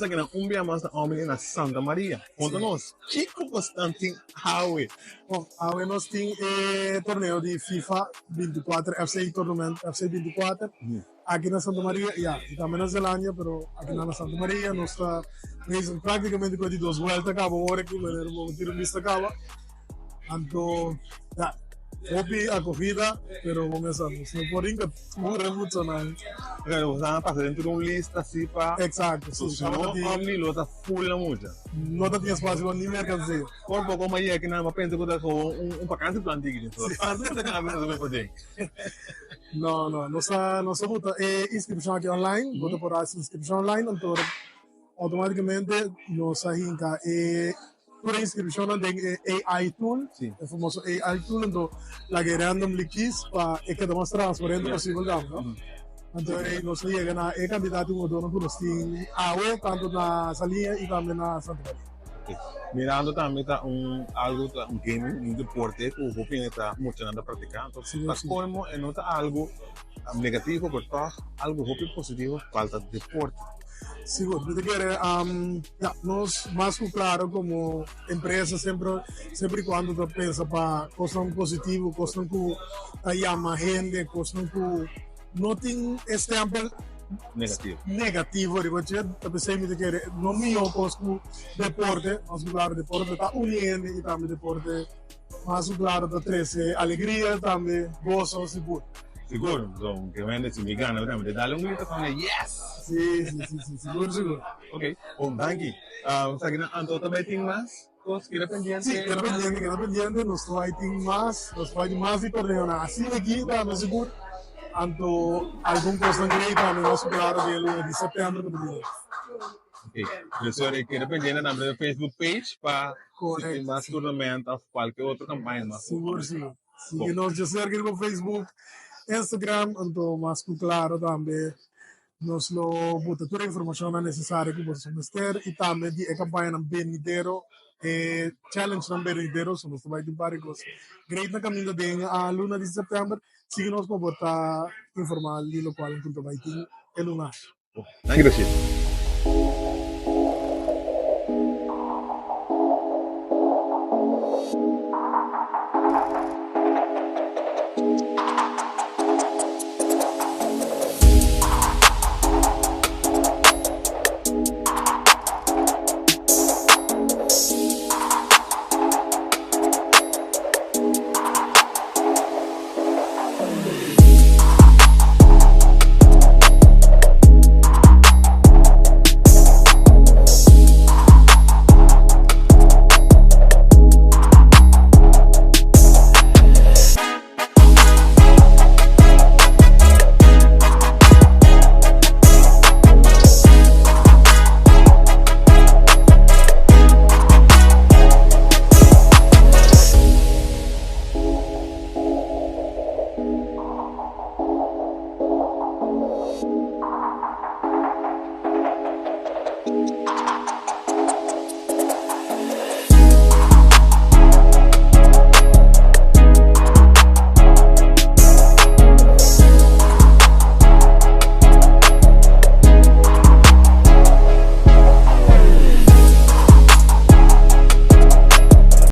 aki na un bia mas na Omni na Santa Maria. Konta nos, kiko bosnan tin awe? Bon, awe nos tin e torneo di FIFA 24, FC Tournament FC 24, aki na Santa Maria, ya, i tambe na Zelandia, pero aki na Santa Maria nos ta bezig práktikamente ku e di dos buelta kaba ora aki, manera bo tira un bista kaba. Anto, ya, hopi acogida, pero bo mesa nos no por hinca tur e muchanan. Pero boso a pasa den tur un lista así pa. Exacto, si. Si no, Omni lo ta full na mucha. No ta tin espacio pa ni mercancía. Por poco ma yega kinan, ma pensa cu ta como un vakantieplan tiki den so. Tanto cu ta cambia nos a bay paden. No, no, nos a, nos a buta e inscripcion aki online, bo ta por haci inscripcion online, anto automaticamente nos a hinca e. Tur e inscripcionnan den e AI tool, e famoso AI tool, anto laga e randomly kies pa e keda mas transparente posibel tambe, no? Anto ei nos a yega na e kandidat di hungadornan ku nos tin awe, tantu na Saliña i tambe na Santa Maria. Ok. Mirando tambe ta un algu ta un gaming, un deporte ku hopi hende ta muchanan ta praktiká. Anto pa kolmo e no ta algu negativo pero tòg algu hopi positivo falta deporte. Sigur, mi ta kere ya nos mas ku klaro komo empresa semper semper i kuando ta pensa pa kosnan positivo, kosnan ku ta yama hende, kosnan ku no tin e stempel Negativo. negativo riba dje. Ta p'esei mi ta kere no mihó kos ku deporte, mas ku klaro deporte ta uni hende i tambe deporte Mas ku klaru ta trese alegria tambe goso sigur. Sigur, so ke wende si mi gana mi tambe ta dal un grito con e yes! Si, si, si, si, sigur, sigur. Ok, bon danki. Esaki nan anto ta bai tin mas kos? Keda pendiente? Si, keda pendiente, keda pendiente, nos ta bai tin mas, nos ta bai tin mas di torneonan asina aki tambe sigur. Anto algun kosnan grei tambe mas ku klaru den e luna di sèptèmber ku ta bini. Ok, dus ora e keda pendiente tambe den Facebook page pa si tin mas tournament of cualke otro campaña mas. Sigur, sigur. Sigui nos djaserka riba Facebook, Instagram, anto mas ku klaro tambe nos lo buta tur e informashonnan nesesario ku boso mester i tambe di e kampañanan benidero, e challengenan benidero, so nos ta bai tin par di kos great na kaminda den luna di sèptèmber. Sigui nos pa bo ta informá di lokual ku ta bai tin e luna. Danki Rashid.